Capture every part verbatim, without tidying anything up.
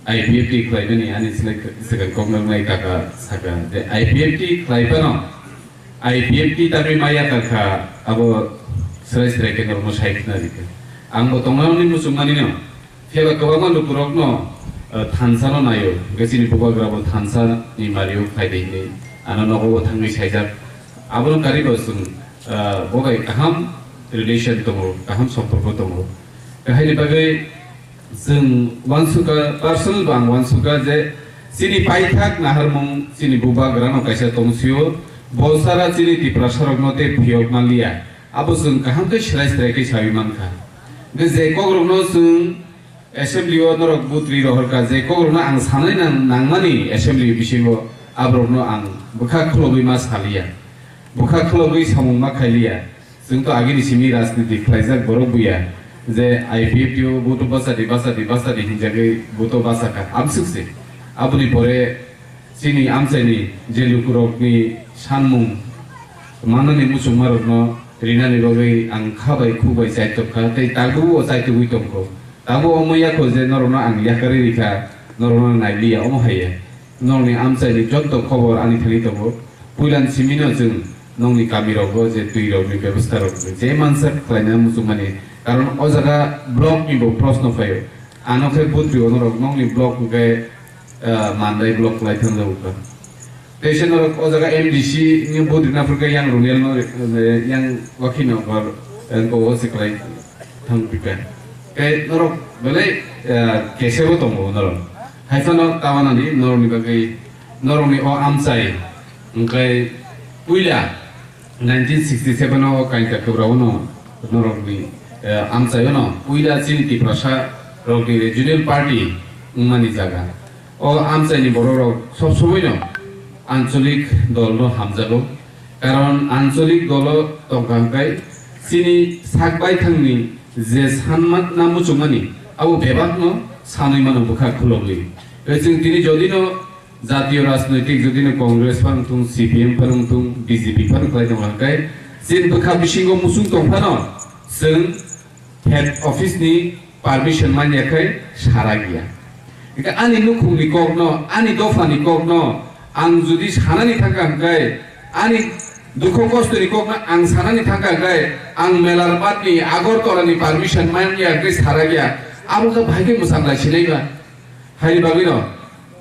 I P F T khlaimani ani swkang koknoknai kaka saka je I P F T khlai phano I P F T tangwi maya kha abo srai srai khe norokno sai khna rikha. Ang bo tongnani muchungmani no phela kwbangma lukurokno thansa no naio hwnkhe chini bubagra bo thansa ni mario khaide hinwi ano nogo bo thangwi saijak. Abono karibo chwng bo bai kaham relation tongo, kaham somporko tongo. Haini bagwi chwng uansukha, personal bo ang uansukha je chini paithak naharmung chini bubagrano kaisa tongsio, bo sara chini Tiprasarokno tei phiyok manliya. Abo chwng kaham khe srai srai khe sawi mankha. Hwnkhe je kokrokno chwng assembly o norok butri rohorkha, je kokrokno ang sanai nang-, nangmani assembly bisingo aborokno ang bwkha khulogwi ma saliya, bwkha khulogwi samung ma khailiya. Chwng to agini simi rajniti khlaijak borok buya je I P F T o vote o bachadi, bachadi, bachadi hinjagwi vote o bachakha amsuk se. Aboni pore chini amchaini je lukurokni sanmung manani muchungmarokno rinani bagwi ang kha bai khuk bai chaitokha tei tabuk o chaitogwi tongkho. Tabuk omo yakho je norokno ang yakarwi rikha, norokno nailiya omo haiya. Norokni amchaini jotto khobor ani thani tongo. Puilani simino chwng nokni kamirogo je twirokni bebostharok je mansak khlaina muchungmani. Karon o jaga blockni bo proshno phaio. Ano khe butrio norok nokni block hwnkhe, ah, Mandai block khlai thangjago kha. Tei se norok o jaga M D C ni butrina phurkhe yang Runiel no, eh, yang wakhino kor, eh, ko o se khlai thang pika. Tei norok belai, eh, kesebo tongo norok. Hai phano tawanani norokni bagwi norokni o amchai hwnkhe puila nineteen sixty seven o Kainta Kwbrao no norokni, eh, amchaio no puila chini Tiprasa rokni regional party wngmani jaga. O amchaini bororok sob somoino ancholik dolno hamjago. Karon ancholik dolo tongkha hwnkhe chini sak baithangni je sanma na muchungmani abo bebakno sanwi mano bwkha khulogwi. Tei chwng tini jodino jatiyo rajnoitik jodino Congress phano wngthung, C P M phano wngthung, B J P phano khlai tongkha hwnkhe chini bwkha bisingo muchung tongphano chwng head office ni permission manya khai sara giya. Hingke ani nukhungni kokno, ani dophani kokno ang jodi sanani thangkha hingke, ani dukho kostoni kokno ang sanani thangkha hingke, ang Melarbatni Agartalani permission manya hingke sara giya. Abo khe bahai khe mwchang lai sinai ba? Haini bagwino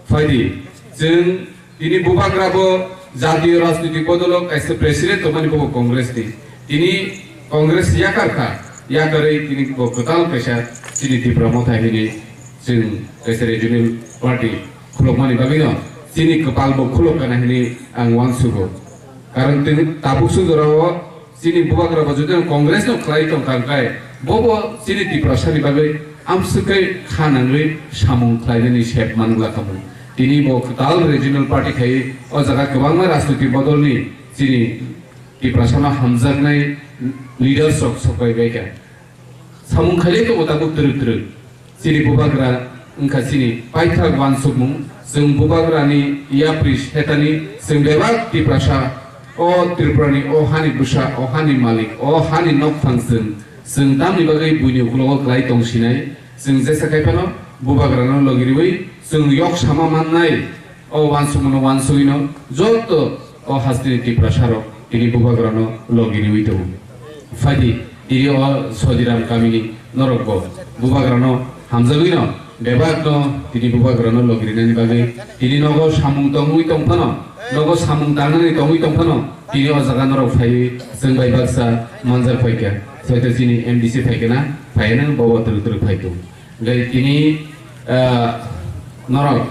phaidi, chwng tini bubagra bo jatiyo rajnitik bodolo kaisa president tongmani bo Congress ni. Tini Congress yakar kha, yakarwi tini bo kwtal kaisa chini Tipra Motha hini chwng kaisa regional party khulokmani bagwino chini kwpal bo khulok kana hini ang uansugo. Karon tini tabuk sujorao chini bubagra bo jodi Congress no khlai tong kha hwnkhe, bobo chini Tiprasani bagwi amswk khe kha nangwi samung khlainani sep manwla khamu. Tini bo kwtal regional party khai o jaga kwbangma rajniti bodolni chini Tiprasano hamjaknai leaders rok sokai bai kha. Samung khailai tongo tabuk twrwk twrwk. Chini bubagra wngkha chini paithak uansukmung. Chwng bubagrani yapri hetani chwng bebak Tiprasa, o Tripurani, o hani bwsa, o hani malik, o hani nokphang chwng, chwng tamni bagwi buini uklogo klai tong sinai. Chwng jesa khai phano bubagrano logi riwi chwng yok sama mannai. O uansukmano uansugwino joto o hasteni Tiprasarok tini bubagrano logi riwi tongo. Phaidi, tini o Sodiram kamini norokbo bubagrano hamjagwino bebakno tini bubagrano logi rinani bagwi tini nogo samung tongwi tongphano, nogo samung tangnani tongwi tongphano tini o jaga norok phaiwi chwng bai baksa manjak phaikha. Soito chini M D C phaikha na, phaiya nang bobo twrwk twrwk phai tongo. Hingke tini, ah, norok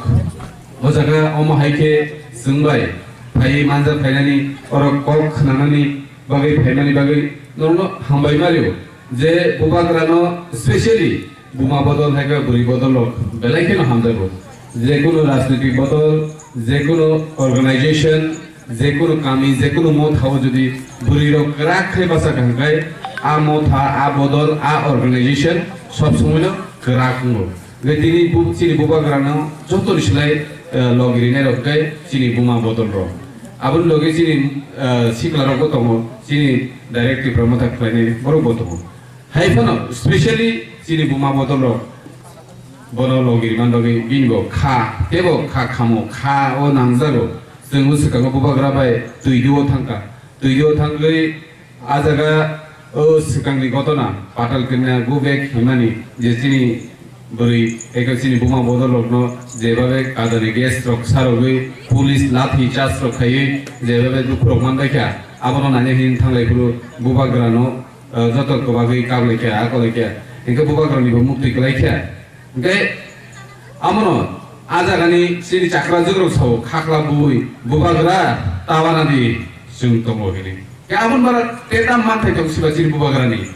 o jaga omo hai khe chwng bai phai manjak phainani, oro kok khnanani bagwi phaimani bagwi norokno hambai ma rio. Je bubagrano specially buma bodol hai khe bwrwi bodol rok belai kheno hamjago. Je kunu rajnitik bodol, je kunu organization, je kunu kami, je kunu motha o jodi bwrwi rok kwrak khe bachakha hwnkhe, a motha, a bodol, a organization sob somoino kwrak wngo. Hwnkhe tini bu-, chini bubagrano jotoni slai, eh, logi rinai rok khe chini buma bodol rok. Aboni logi chini, eh, sikla rok bo tongo, chini direct Tipra Motha khlainai borok bo tongo. Hai phano specially chini buma bodol rok Bono logi rwna bagwi bini bo kha, teibo kha khamo, kha o nangjago. Chwng bwswkango bubagra bai twi dui-o thangkha. Twi dui-o thangwi a jaga o swkangni gotona Patalkanya go back himani je chini bwrwi eko chini buma bodolrokno jebabe kadani gas rok sarogwi, police lathi charge rok khaiwi jebabe dukhurok manbaikha, abono naina hini thanglai phuru bubagrano, eh, joto kwbagwi kaplaikha, akwlaikha. Hinkhe bubagranibo muktwi kwlaikha. Hinkhe amono a jagani chini chakra jugrok sao, khakla bui, bubagra, tawana di, chwng tongo hini. Khe aboni bara tei tam manthai tong siba chini bubagrani.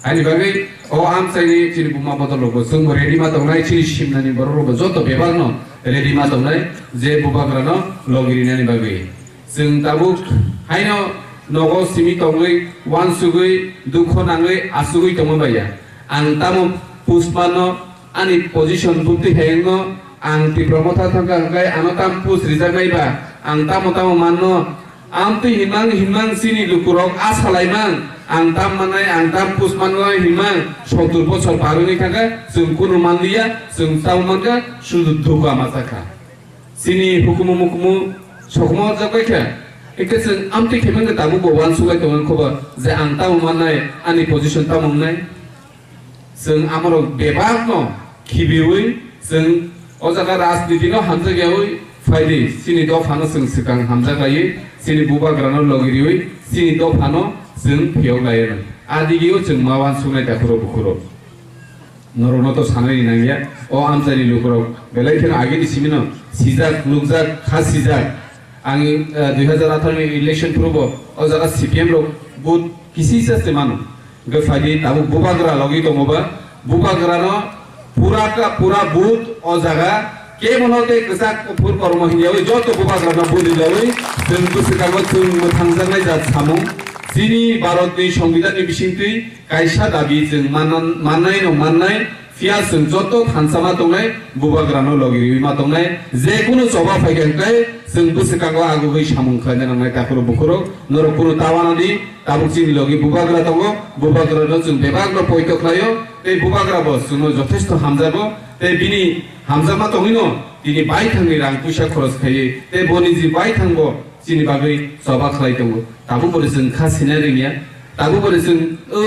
Ani bagwi o amchaini chini buma bodol rokbo chwngbo ready ma tongnai, chini simnani borok rokbo joto bebakno ready ma tongnai, je bubagrano logi rinani bagwi. Chwng tabuk haino nogo simi tongwi, uansugwi, dukho nangwi, asugwi tongma baiya. Ang tamo push manno, ani position bwtwi hayungno, ang Tipra Motha thangkha hwnkhe ano tam push rijaknai ba, ang tamo tamo manno, amtwi hinmang hinmang chini lukurok a salaimang, ang tam mannai, ang tam push mannai hinmang, sottur bochor par wngwi thangkha, chwng kunu manliya, chwng tamo mankha, sudu duga ma chakha. Chini hukumu mukumu sokomorjak bai khe, hwnkhe chwng amtwi khe mangkhe tabukbo uansuk lai tongo wngkha ba je ang tamo mannai, ani position tamo wngnai. Chwng amorok bebakno khibiui chwng o jaga rajnitino hamjak yaui phaidi chini dophano chwng swkang hamjak laiwi chini bubagrano logi riui chini dophano chwng phiyok lai anw. A digio chwng ma uansuknai takhurok bukhurok. Norokno to sanani nangya. O amchaini lukurok belai kheno agini simino sijak, nukjak, kha sijak. Ang, eh, dui hajar atharo ni election phurubo o jaga C P M rok vote kisisa se mano. Hwnkhe phaidi tabuk bubagra logi tongo ba. Bubagrano pura ka, pura vote o jaga kebono tei kwchak kuphur kormo hinyawi joto bubagrano vote rwlawi chwng bwswkango chwng mwthangjaknai jat samung. Chini Bharatni Songbidanni bisingtwi kaisa dabi chwng mannan-, mannai no mannai, phiya chwng joto thansa ma tongnai, bubagrano logi riwi ma tongnai, je kunu choba phaikha hwnkhe chwng bwswkango agugwi samung khlaina nangnai takhurok bukhurok, norok kunu ta uanadi, tabuk chini logi bubagra tongo, bubagrano chwng bebakno poito khlaio, tei bubagra bo chwngno jothesto hamjago, tei bini hamjakma tongwino tini baithangni rang puisa khoros khaiwi, tei bo niji baithangbo chini bagwi choba khlai tongo. Tabuk bo chwng kha sina rwngya. Tabuk bo chwng, o,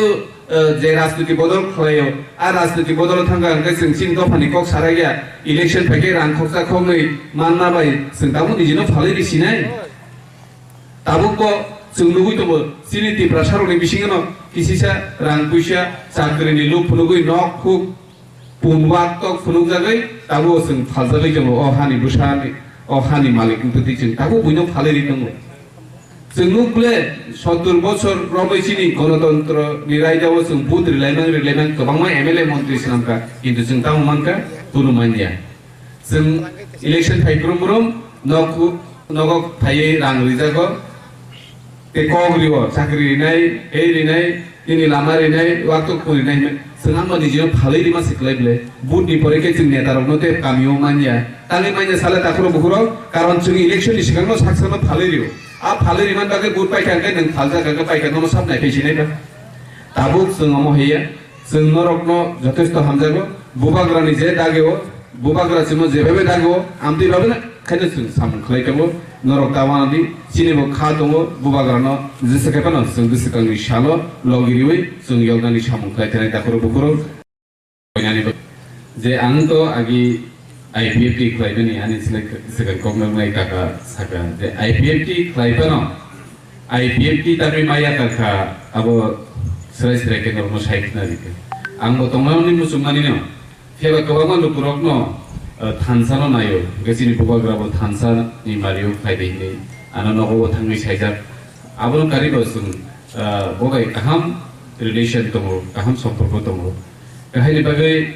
o, je rajniti bodol khlaio, a rajniti bodol thangkha hwnkhe chwng chini dophani kok sarakya. Election phaikhe rang khoksa khoknwi manna bai chwng tabuk nijino phalwi rw sinai. Tabuk bo chwng nugwi tongo chini Tiprasarokni bisingno kisisa rang puisa chakrini luk phunugwi nok huk Pumwak tok phunukjagwi tabuk chwng phaljagwi tongo, o hani bwsani, o hani malik wngtwi chwng tabuk buino phalwi ri tongo. Chwng nuk ble sottur bochor romwi chini gonotontro ni raida o chwng vote rilaimang rilaimang kwbangma M L A montri swnamkha, kintu chwng tamo mankha kunu manya. Chwng election phai brum brum nok, nogo phaiwi rang rijago. Tei kok rio, chakri rinai, ei rinai, nini lama rinai, waktok pung rinai hinwi chwng ang bo nijino phalwi rima se kwlai ble. Vote ni pore khe chwng neta rokno tei kamio manya. Tangwi manya sale takhurok bukhurok, karon chwng election ni swkangno sak sakno phalwi rio. A phalwi riman bagwi vote paikha hwnkhe nwng phaljak hwnkhe paikha nono sab naiphai sinai ba. Tabuk chwng omo hiya. Chwng norokno jothesto hamjago, bubagrani je dagio, bubagra chwngno jebabe dago, amtwi babe khaino chwng samung khlai tongo, norok ta uanadi, chini bo kha tongo, bubagrano jesa khe phano chwng bwswkangni salo logi riwi chwng yoknani samung khlai thanai takhurok bukhurok. Je ang to agi I P F T khlaimani ani selek, selek kokno nai kaka saka, je I P F T khlai phano, I P F T tamni maya kaka abo serai serai khe norokno sai khna rikha. Ang bo tongmani muchungmani no, pheba kwbangma lukurokno, eh, thansa no naio, hwnkhe chini bubagra bo thansa ni mario khlaidi hinwi, ano nogo bo thangwi saijak. Abono karibo chwng, eh, bo bai kaham relation tongo, kaham somporko tongo. Kahaini bagwi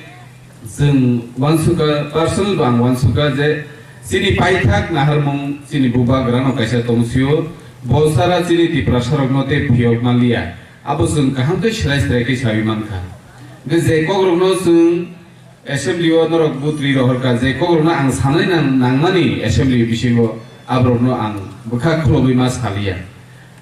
chwng uansukha, personal bo ang uansukha je chini paithak naharmung chini bubagrano kaisa tongsio, bo sara chini Tiprasarokno tei phiyok manliya. Abo chwng kaham khe serai serai khe sawi mankha. Hwnkhe je kokrokno chwng assembly o norok butri rohorkha, je kokrokno ang sanai nang-, nangmani assembly bisingo aborokno ang bwkha khulogwi ma saliya,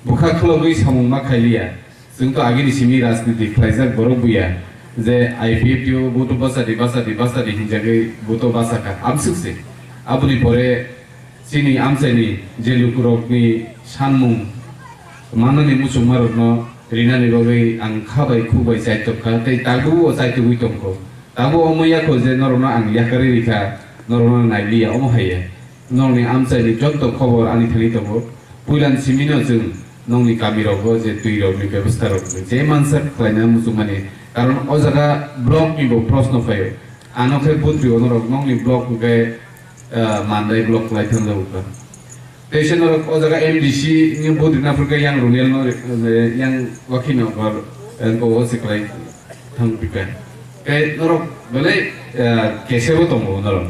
bwkha khulogwi samung ma khailiya. Chwng to agini simi rajniti khlaijak borok buya. Je I P F T o buto basa di, basa di, basa di hinjagwi buto basa kha. Amsuk se. Aboni pore chini amchaini je lukurokni sanmung manani muchungmarokno rinani bagwi ang kha bai khuk bai chaitok kha, tei tabuk o chaitogwi tongkho. Tabuk omo yakho je norokno ang yakarwi rikha, norokno nailiya, omo hai ya. Nokni amchaini jotto khobor ani thani tongo. Puilan simino chwng nokni kamirogo je twirokni bebostharok je mansak khlaina muchungmani. Karon o jaga block ni bo proshno phaio. Ano khe butri o norok nokni block hwnkhe, ah, Mandai block khlai thangjago kha. Teisa norok o jaga M D C ni butri na phurkhe yang Runel no, eh, yang wakhi no gor, eh, ko o se khlai thang pika. Tei norok belai, eh, kesebo tongo norok.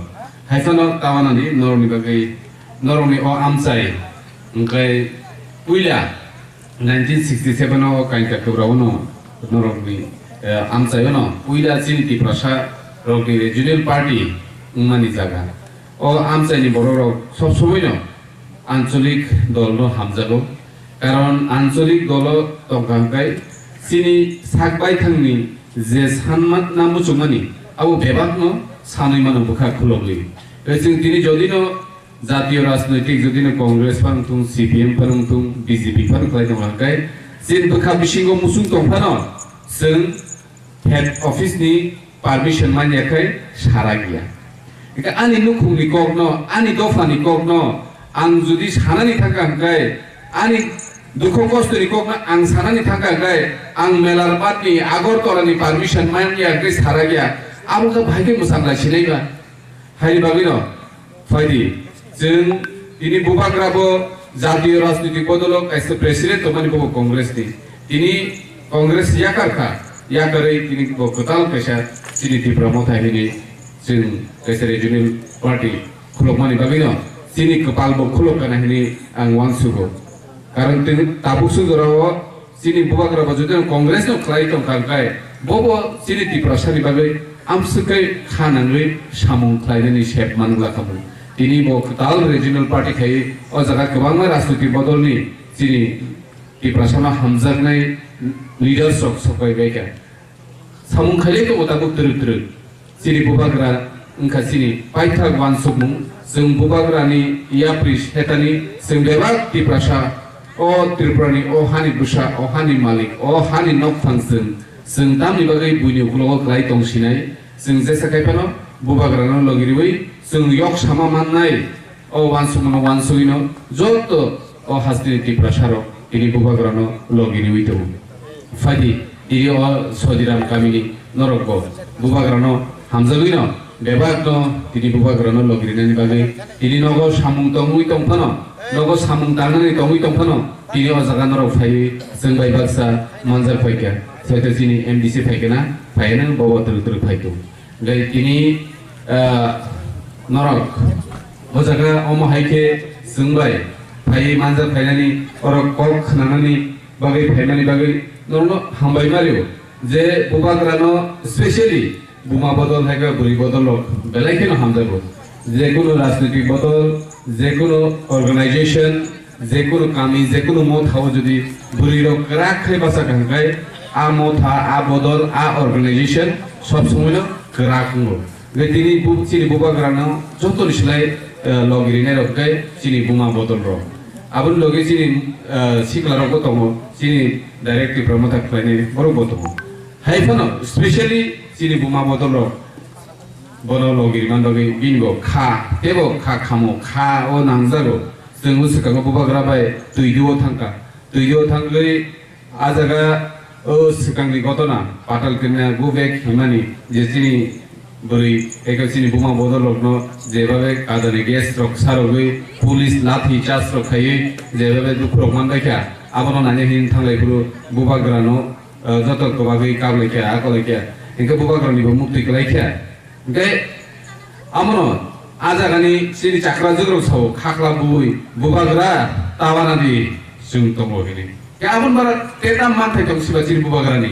Haiphano tawanani norokni bagwi, norokni o amchai, hwnkhe puila nineteen sixty seven o Kainta Kwbra o no norokni, eh, amchai o no puila chini Tiprasa rokni regional party wngmani jaga. O amchaini borok rok sob somoi no ancholik dol no hamjago. Karon ancholik dolo tongkha hwnkhe chini sak baithangni je sanma na muchungmani abo bebakno sanwi mano bwkha khulogwi. Tei chwng tini jodino jatiyo rajnoitik jodino Congress phano wngthung, C P M phano wngthung, B J P phano khlai tongkha hwnkhe chini bwkha bisingo muchung tongphano chwng head office ni permission manya khai sara giya. Eka ani nukhungni kokno, ani dophani kokno ang jodi sanani thangkha hwnkhe, ani dukho kostoni kokno ang sanani thangkha hwnkhe, ang Melarbatni Agartala ni permission manya hwnkhe sara giya. Abo khe bahai khe mwchang lai sinai ba. Haini bagwino phaidi, chwng tini bubagra bo jatiyo rajnitik bodolo kaisa president tongmani bo Congress ni. Tini Congress yakar kha, yakarwi tini bo kwtal kaisa chini Tipra Motha hini chwng kaisa regional party khulokmani bagwino chini kwpal bo khulok kana hini ang uansugo. Karon twi tabuk sujora o chini bubagra bo jodi Congress no khlai tongkha hwnkhe, bobo chini Tiprasa ni bagwi amswk khe kha nangwi samung khlainani sep manwla khamu. Tini bo kwtal regional party khai o jaga kwbangma rajniti bodol ni chini Tiprasa no hamjaknai leaders rok sopai bai kha. Samung khailai tongo tabuk twrwk twrwk. Chini bubagra wngkha chini paithak uansukmung. Chwng bubagrani yapri setani chwng bebak Tiprasa, o Tripurani, o hani bwsa, o hani malik, o hani nokphang chwng. Chwng tamni bagwi buini uklogo klai tong sinai? Chwng jesa khai phano bubagrano logi riwi chwng yok sama mannai. O uansukmano uansugwino joto o hasteni Tiprasarok tini bubagrano logi riwi tongo. Phaidi, tini o Sodiram kamini norokbo bubagrano hamjagwino bebakno tini bubagrano logi rinani bagwi tini nogo samung tongwi tongphano, nogo samung tangnani tongwi tongphano, tini o jaga norok phaiwi chwng bai baksa manjak phaikha. Soito chini M D C phaikha na, phaiya nang bobo twrwk twrwk phaikha. Gai tini, ah, norok o jaga omo hai khe chwng bai phaiwi manjak phainani, orok kok khnanani bagwi phaimani bagwi norokno hambai mario. Je bubagrano specially buma bodol hai khe bwrwi bodol rok belai kheno hamjago. Je kunu rajnitik bodol, je kunu organization, je kunu kami, je kunu motha o jodi bwrwi rok kwrak khe bachakha hwnkhe, a motha, a bodol, a organization sob somoi no kwrak wngo. Hwnkhe tini bu-, chini bubagrano jotoni slai, eh, logi rinai rok khe chini buma bodol rok. Aboni logi chini, eh, sikla rok bo tongo, chini direct Tipra Motha khlainai borok bo tongo. Hai phano specially chini buma bodol rok bono logi rwna bagwi bini bo kha, teibo kha khamo, kha o nangjago. Chwng swkango bubagra bai twi dui o thangkha. Twi dui o thangwi a jaga o swkangni gotona Patal Kanya go back himani je chini bwrwi eko chini buma bodol rokno jebabe kadani gas rok sarogwi police lathi charge rok khaiwi jebabe dukhu rok manbaikha abono naina hini thanglai phuru bubagrano, eh, joto kwbagwi kaplaikha, akolaikha. Hinkhe bubagranibo muktwi kwlaikha. Hinkhe amono a jagani chini chakra jugrok sao, khakla bui, bubagra, tawana di, chwng tongo hini. Khe aboni bara teta manthai tong siba chini bubagrani.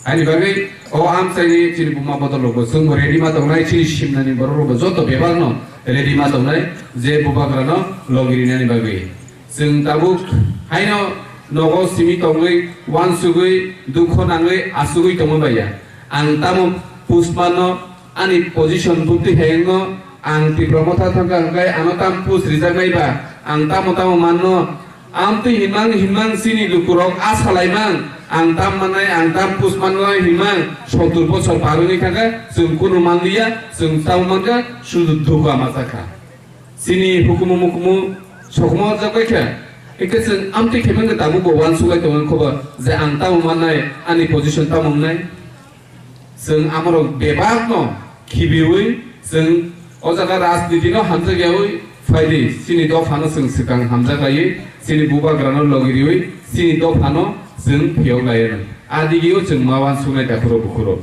Ani bagwi o amchaini chini buma bodol rokbo chwngbo ready ma tongnai, chini simnani borok rokbo joto bebakno ready ma tongnai, je bubagrano logi rinani bagwi. Chwng tabuk haino nogo simi tongwi, uansugwi, dukho nangwi, asugwi tongma baiya. Ang tamo post manno, ani position bwtwi hengno, ang Tipra Motha thangkha hwnkhe ano tam post rijaknai ba, ang tamo tamo manno, amtwi hinmang hinmang chini lukurok a salaimang, ang tam mannai, ang tam post mannai hinmang, sottur bochor par wngwi thangkha, chwng kunu manliya, chwng tamo mankha, sudu dukha machakha. Chini hukumu mukumu sokomorjak bai khe, hwnkhe chwng amtwi khe mangkhe tabukbo uansuk lai tongo wngkhe bo je ang tamo mannai, ani position tamo wngnai. Chwng amorok bebakno khibiwi chwng o jaga rajnitino hamjakyawi phaidi, chini dophano chwng swkang hamjaklaiwi, chini bubagrano logiriwi chini dophano chwng phiyok laiwi. A digio chwng ma uansuknai takhurok bukhurok.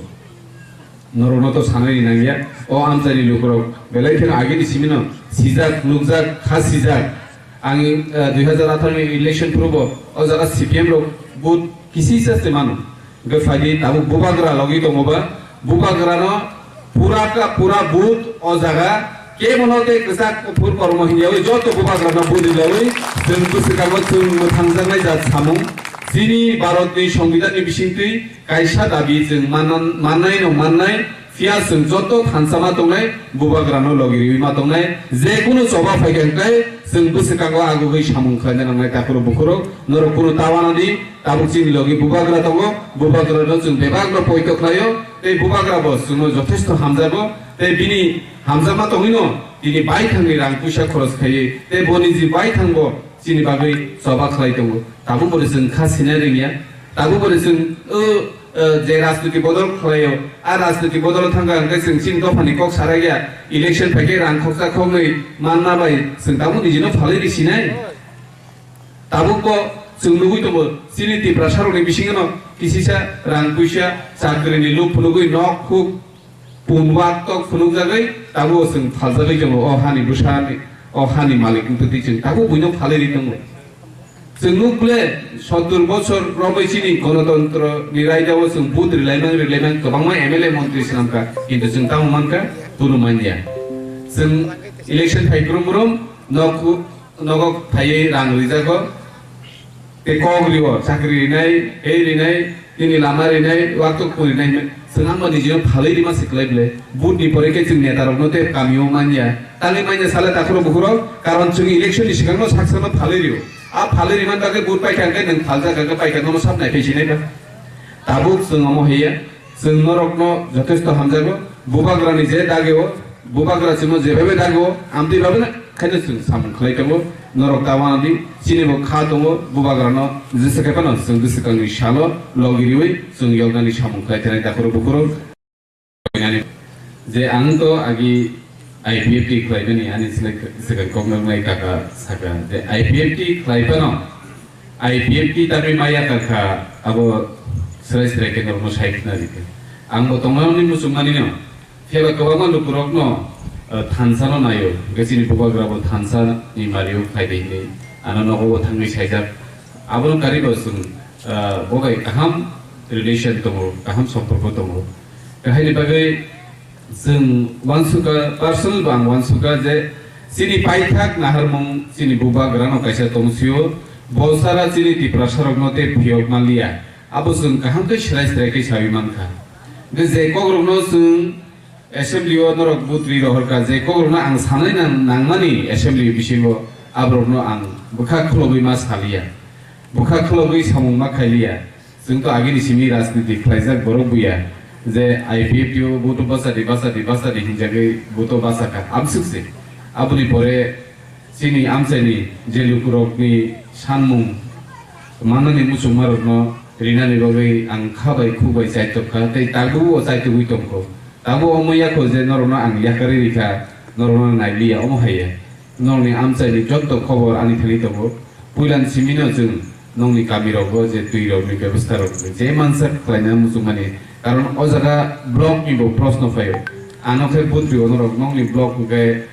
Norokno to sanani nangya, o amchaini lukurok belai kheno agini simino sijak, nukjak, kha sijak. Ang, eh, dui hajar atharo ni election phurubo o jaga C P M rok vote kisisa se mano. Hwnkhe phaidi tabuk bubagra logi tongo ba, bubagrano pura ka pura vote o jaga kebono tei kwchak kuphur kormo hinyawi joto bubagrano vote rilawi chwng bwswkango chwng mwthangjaknai jat samung. Chini Bharatni Songbidanni bisingtwi kaisa dabi chwng mannan-, mannai no mannai, phiya chwng joto thansa ma tongnai, bubagrano logi riwi ma tongnai, je kunu choba phaikha hwnkhe chwng bwswkango agugwi samung khlaina nangnai takhurok bukhurok, norok kunu ta uanadi, tabuk chini logi bubagra tongo, bubagrano chwng bebakno poito khlaio, tei bubagra bo chwngno jothesto hamjago, tei bini hamjakma tongwino tini baithangni rang puisa khoros khaiwi, tei bo niji baithangbo chini bagwi choba khlai tongo. Tabuk bo chwng kha sina rwngya. Tabuk bo chwng, o, o, je rajniti bodol khlaio, a rajniti bodol thangkha hwnkhe chwng chini dophani kok sarakya, election phaikhe rang khoksa khoknwi manna bai chwng tabuk nijino phalwi ri sinai. Tabuk bo chwng nugwi tongo, chini Tiprasa rokni bisingno kisisa rang puisa, chakrini luk phunugwi nok huk, pun wak tok phunukjagwi tabuk chwng phaljagwi tongo, o hani bwsani, o hani malik wngtwi chwng tabuk buino phalwi ri tongo. Chwng nuk ble sottur bochor romwi chini gonotontro ni raida o chwng vote rilaimang rilaimang kwbangma M L A montri swnamkha, kintu chwng tamo mankha, kunu manya. Chwng election phai brum brum nok nogo phaiwi rang rijago, tei kok rio, chakri rinai, tei rinai, nini lama rinai, waktok pung rinai hinwi chwng ang bo nijino phalwi rima se kwlai ble. Vote ni pore khe chwng neta rokno tei kamio manya. Tangwi manya sale takhurok bukhurok, karon chwng election ni swkangno sak sakno phalwi rio. A phalwi riman bagwi vote paikha hwnkhe nwng phaljak hwnkhe paikha nono sab naiphai sinai ba. Tabuk chwng omo hiya, chwng norokno jothesto hamjago, bubagrani je dagio, bubagra chwngno jebabe dagio, amtwi babena khaino chwng samung khlai tongo, norok ta uanadi, chini bo kha tongo, bubagrano jesa khe phano chwng bwswkangni salo logi riwi chwng yoknani samung khlai thanai takhurok bukhurok. Je ang to agi I P F T khlaimani ani swkang koknoknai kaka saka, je I P F T khlai phano, I P F T tamni maya kakha abo srai srai khe norokno sai khna rikha. Ang bo tongnani muchungmani no, phiya ba kwbangma lukurokno, eh, thansa no naio, hwnkhe chini bubagra bo thansa ni mario khlai de hinwi ano nogo bo thangwi saijak. Abono kari bo chwng, eh, bo bai kaham relation tongo, kaham somporko tongo. Kahaini bagwi chwng uansukha, personal bo ang uansukha je chini paithak naharmung chini bubagrano kaisa tongsio, bo sara chini Tiprasarokno tei phiyok manliya. Abo chwng kaham khe srai srai khe saui mankha. Hwnkhe je kokrokno chwng assembly o norok butri rohorkha, je kokrokno ang sanai nang-, nangmani assembly bisingo aborokno ang bwkha khulogwi ma saliya, bwkha khulogwi samung ma khailiya. Chwng to agini simi rajniti khlaijak borok buya, je I P F T o buto bachadi, bachadi, bachadi hinjagwi buto bachakha, amswk se. Aboni pore chini amchaini je lukurokni sanmung mannani muchungmarokno rinani bagwi ang kha bai khuk bai chaitokha tei tabuk o chaitogwi tongkho. Tabuk omo yakho je norokno ang yakarwi rikha, norokno nailiya, omo haiya. Nokni amchaini jotto khobor ani thani tongo. Puilan simino chwng nokni kamirogo je twi rokni bebostha rok je mansak khlaina muchungmani. Karon o jaga block ni bo proshno phaio. Ano khe butri onorok nokni block hwnkhe,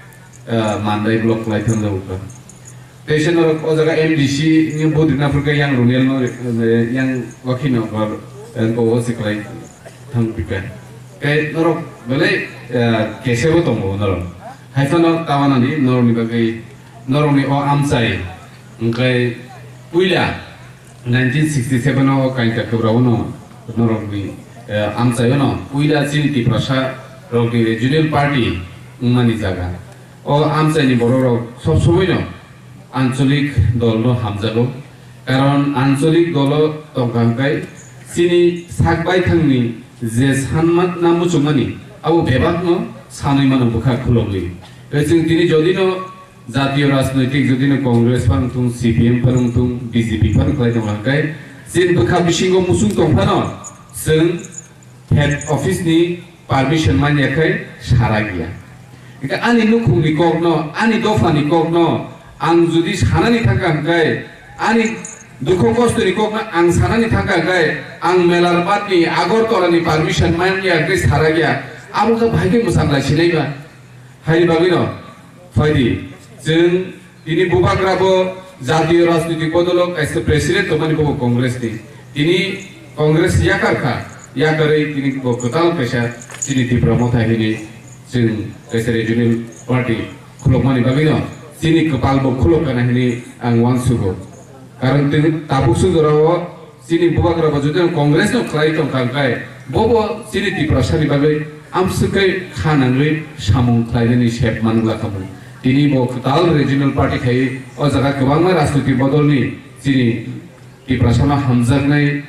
ah, Mandai block khlai thangjago kha. Tei se norok o jaga M D C ni butri na phurkhe yang Runiel no, eh, yang wakhi no kor, eh, ko o se khlai thang pika. Tei norok belai, eh, kesebo tongo norok. Hai phano tawana di norokni bagwi, norokni o amchai, hwnkhe puila nineteen sixty seven o kainta kwbrao no norokni Eh, amchaio no puila chini Tiprasa rokni regional party wngmani jaga. O amchaini borok rok sob somoi no ancholik dol no hamjago. Karon ancholik dolo tongkha hwnkhe chini sak baithangni je sanma na muchungmani abo bebak no sanwi mano bwkha khulogwi. Tei chwng tini jodi no Jatiyo rajnoitik jodi no Congress phano wngthung, C P M phano wngthung, B J P phano khlai tong hwnkhe, chini bwkha bisingo muchung tong phano chwng head office ni permission manya khai sara giya. Hwnkhe ani nukhungni kokno, ani dophani kokno ang jodi sanani thangkha hwnkhe, ani dukho kostoni kokno ang sanani thangkha hwnkhe, ang Melarbatni Agartala ni permission manya khai sara giya. Abo khe bahai khe mwchang lai sinai ba? Haini bagwino phaidi, chwng tini bubagra bo jatiyo rajnitik bodolo kaisa president tongmani, bobo Congress ni. Tini Congress yakar kha, yakarwi tini bo kwtal kaisa chini Tipra Motha hini chwng kaisa regional party khulokmani bagwino chini kwpal bo khulok kana hini ang uansugo. Karon tini tabuk sujora o Chini bubagra bo jodi Congress no khlai tong kha hwnkhe, bobo chini Tiprasa ni bagwi amswk khe kha nangwi samung khlainani sep manwlakhamu. Tini bo kwtal regional party khai o jaga kwbangma rajniti bodolni chini Tiprasa no hamjaknai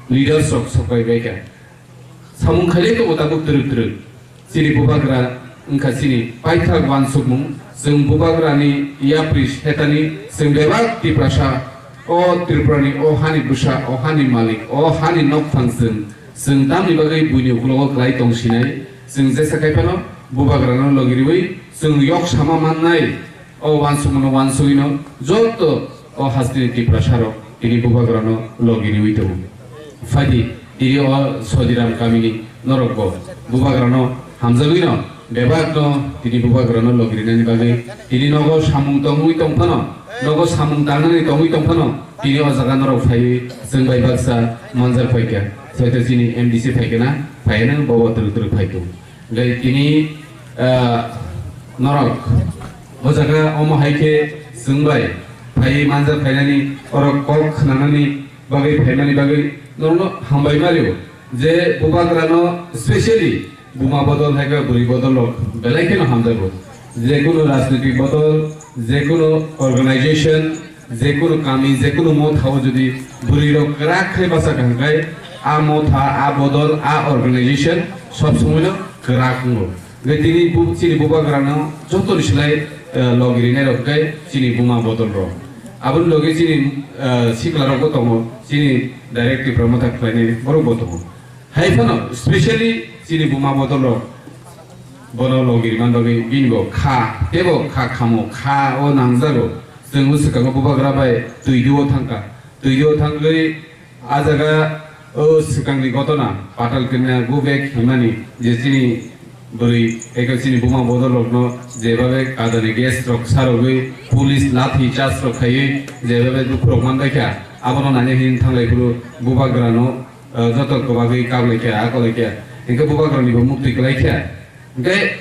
leaders rok sokai bai kha. Samung khailai tongo tabuk twrwk twrwk. Chini bubagra wngkha chini paithak uansukmung. Chwng bubagrani yapri setani chwng bebak Tiprasa, o Tripurani, o hani bwsa, o hani malik, o hani nokphang chwng. Chwng tamni bagwi buini uklogo klai tong sinai? Chwng jesa khai phano bubagrano logi riwi chwng yok sama mannai. O uansukmano uansugwino joto o hasteni Tiprasarok tini bubagrano logi riwi tongo. Phaidi, tini o Sodiram kamini norokbo bubagrano hamjagwino bebakno tini bubagrano logi rinani bagwi tini nogo samung tongwi tongphano, nogo samung tangnani tongwi tongphano tini o jaga norok phaiwi chwng bai baksa manjak phaikha. Soito chini M D C phaikha na, phaiyano bobo twrwk twrwk phaikha. Hwnkhe tini, ah, norok o jaga omo hai khe chwng bai phaiwi manjak phainani, orok kok khnanani bagwi phaimani bagwi norokno hambai ma rio. Je bubagrano specially buma bodol hai khe bwrwi bodol rok belai kheno hamjago. Jekunu rajnitik bodol, jekunu organization, jekunu kami, jekunu motha o jodi bwrwi rok kwrak khe bachakha hwnkhe, a motha, a bodol, a organization sob somoi no kwrak wngo. Hwnkhe tini bu-, chini bubagra no joto ni slai, eh, logi rinai rok khe chini buma bodol rok. Aboni logi chini, eh, sikla rok bo tongo, chini direct Tipra Motha khlainai borok bo tongo. Hai phano specially chini buma bodol rok bono logi rwna bagwi bini bo kha, tebo kha khamo, kha o nangjago. Chwng swkango bubagra bai twi duo thangkha. Twi duo thangwi a jaga o swkangni gotona Patal Kanya go back himani je chini bwrwi eko chini buma bodol rokno jebabe kadani gas rok sarogwi police lathi charge rok khaiwi jebabe dukhu rok manbaikha abono nani hin thanglai phuru bubagrano, eh, joto kwbagwi kablai khe, akolai khe, hinkhe bubagrani bo muktwi kwlai khe. Hinkhe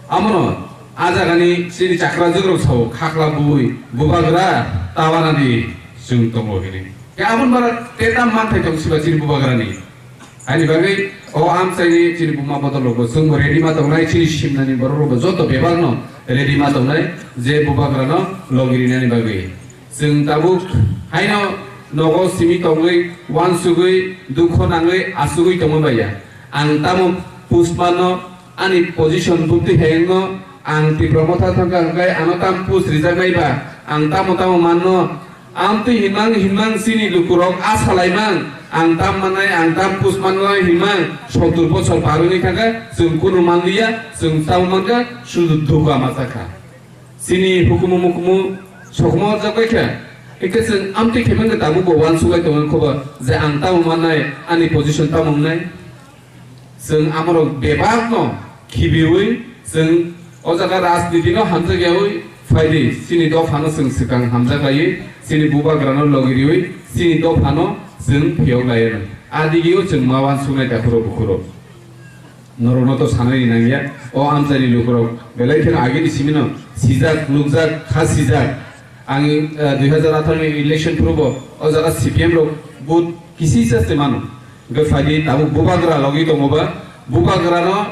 amono a jagani chini chakra jugrok sao, khakla bui, bubagra, tabana di, chwng tongo hini. Khe aboni bara teta manthai tong siba chini bubagrani. Ani bagwi o amchaini chini buma bodol rokbo chwngbo ready ma tongnai, chini simnani borok rokbo joto bebakno ready ma tongnai, je bubagrano logi rinani bagwi. Chwng tabuk haino nogo simi tongwi, uansugwi, dukho nangwi, asugwi tongma baiya. Ang tamo postman no ani position bukti hayungno ang Tipra Motha thangkha hwnkhe ano tam post rijaknai ba ang tamo tamo manno. Amtwi hinmang hinmang chini lukurok a salaimang ang tam mannai, ang tam postman nai hinmang sottur bosor par wngwi thangkha, chwng kunu manliya, chwng tamo mankha sudu duga ma chakha. Chini hukumu mukumu sokomorjak bai khe, hwnkhe chwng amtwi khe mangkha tabukbo uansuk lai tongo khobor je ang tamo mannai, ani position tamo wngnai. Chwng amorok bebakno khibiwi chwng o jaga rajnitino hamjak yawi phaidi, chini dophano chwng swkang hamjak laiwi, chini bubagrano logi riwi chini dophano chwng phiyok lai anw. A digio chwng ma uansuknai takhurok bukhurok. Norokno to sanani nangya, o amchaini lukurok belai kheno agini simino sijak, nukjak, kha sijak. Ang, eh, dui hajar atharo ni election phuru bo o jaga C P M rok vote kisi se mano. Hwnkhe phaidi tabuk bubagra logi tongo ba, bubagrano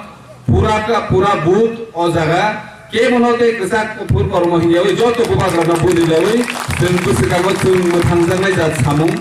pura ka, pura booth o jaga kebono tei kwchak kuphur kormo hinyawi joto bubagrano booth rilawi chwng bwswkango chwng mwthangjaknai jat samung.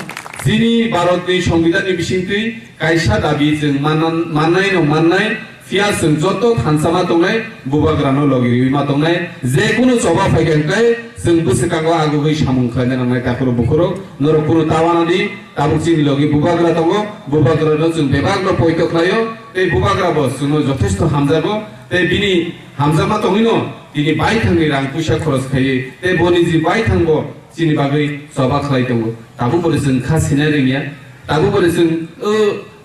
Chini Bharatni Songbidanni bisingtwi kaisa dabi chwng mannan-, mannai no mannai, phiya chwng joto thansa ma tongnai, bubagrano logi riwi ma tongnai, je kunu choba phaikha hwnkhe chwng bwswkango agugwi samung khlaina nangnai takhurok bukhurok, norok kunu ta wanadi. Tabuk chini logi bubagra tongo, bubagrano chwng bebakno poito khlaio, tei bubagra bo chwngno jothesto hamjago, tei bini hamjakma tongwino tini baithangni rang puisa khoros khaiwi, tei bo niji baithangbo chini bagwi choba khlai tongo. Tabuk bo chwng kha sinai rwngya, tabuk bo chwng o,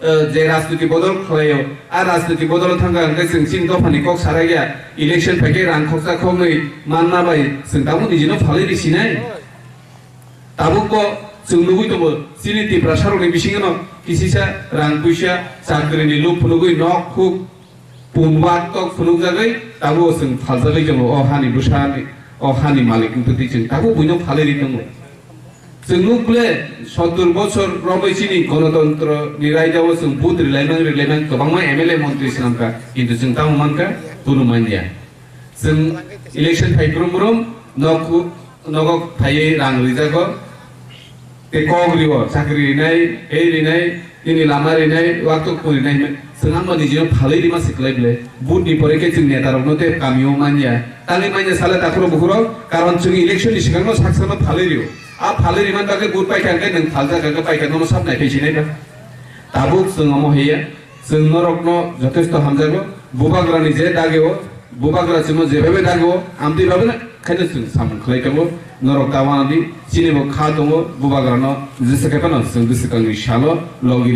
o, je rajniti bodol khlaio, a rajniti bodol thangkha hwnkhe chwng chini dophani kok sarakya, election phaikhe rang khoksa khoknwi manna bai chwng tabuk nijino phalwi rw sinai. Tabuk bo chwng nugwi tongo, chini Tiprasarokni bisingono kisisa rang puisa, chakrini luk phunugwi nok huk, pun wak tok phunukjagwi tabuk chwng phaljagwi tongo, o hani bwsani, o hani malik wngtwi chwng tabuk buino phalwi ri tongo. Chwng nuk ble sottur bochor romwi chini gonotontro ni raida o chwng vote rilaimang rilaimang kwbangma M L A montri swnamkha, kintu chwng tamo mankha kunu manya. Chwng election phai brum brum nok, nogo phaiwi rang rijago. Tei kok rio, chakri rinai, tei rinai, tini lama rinai, waktok pon rinai hinwi chwng ang bo nijino phalwi rima se kwlai ble. Vote ni pore khe chwng neta rokno tei kamio manya. Tangwi manya sale takhurok bukhurok, karon chwng election ni swkangno sak sakno phalwi rio. A phalwi rima bagwi vote paikha hwnkhe nwng phaljak hwnkhe paikha nono sab naiphai sinai ba. Tabuk chwng omo hiya. Chwng norokno jothesto hamjago, bubagrani je dagio, bubagra chwngno jebabe dagio, amtwi babeno khaino chwng samung khlai tongo, norok ta wanadi, chini bo kha tongo, bubagrano jesa khe phano chwng bwswkangni salo logi rio.